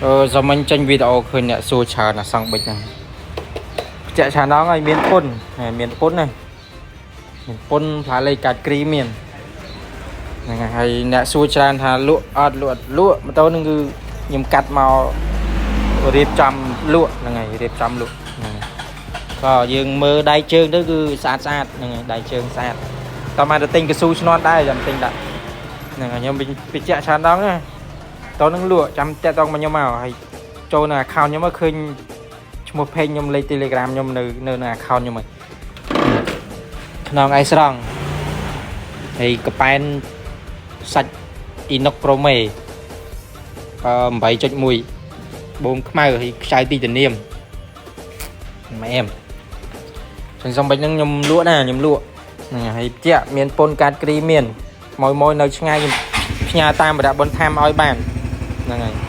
អឺសមមិញចេញវីដេអូឃើញអ្នកសួរច្រើនអាសង់ប៊ិចហ្នឹងបញ្ជាក់ច្រើនដងហើយមានពុនហើយមានពុនណាមានពុនផ្លាលេខកាត់គ្រីមានហ្នឹងហើយហើយអ្នកសួរច្រើនថាលក់អត់លក់អត់លក់ម៉ូតូហ្នឹងគឺខ្ញុំកាត់មករៀបចំលក់ហ្នឹងហើយរៀបចំលក់ហ្នឹងហើយក៏យើងមើលដៃជើងទៅគឺស្អាតស្អាតហ្នឹងហើយដៃជើងស្អាតតោះមកទៅទិញកស៊ូឈ្នន់ដែរចាំទិញដាក់ហ្នឹងហើយខ្ញុំបញ្ជាក់ច្រើនដងណា តោះនឹងលក់ចាំតាក់តងមកខ្ញុំមកហើយចូលនៅ account ខ្ញុំមកឃើញឈ្មោះ page ខ្ញុំលេខ Telegram ខ្ញុំនៅនៅនៅ account ខ្ញុំហើយខ្នងឯស្រង់ហើយកប៉ែនសាច់ Inox Chrome អឺ8.1បូមខ្មៅហើយខ្ចៅទីតានាមម៉ែអែមចឹងសំបាច់ហ្នឹងខ្ញុំលក់ណាខ្ញុំលក់ហ្នឹងហើយជាក់មានពុនកាត់គ្រីមានម៉យម៉យនៅឆ្ងាយខ្ញុំផ្ញើតាមរយៈបន្ថែមឲ្យបានហ្នឹងហើយ។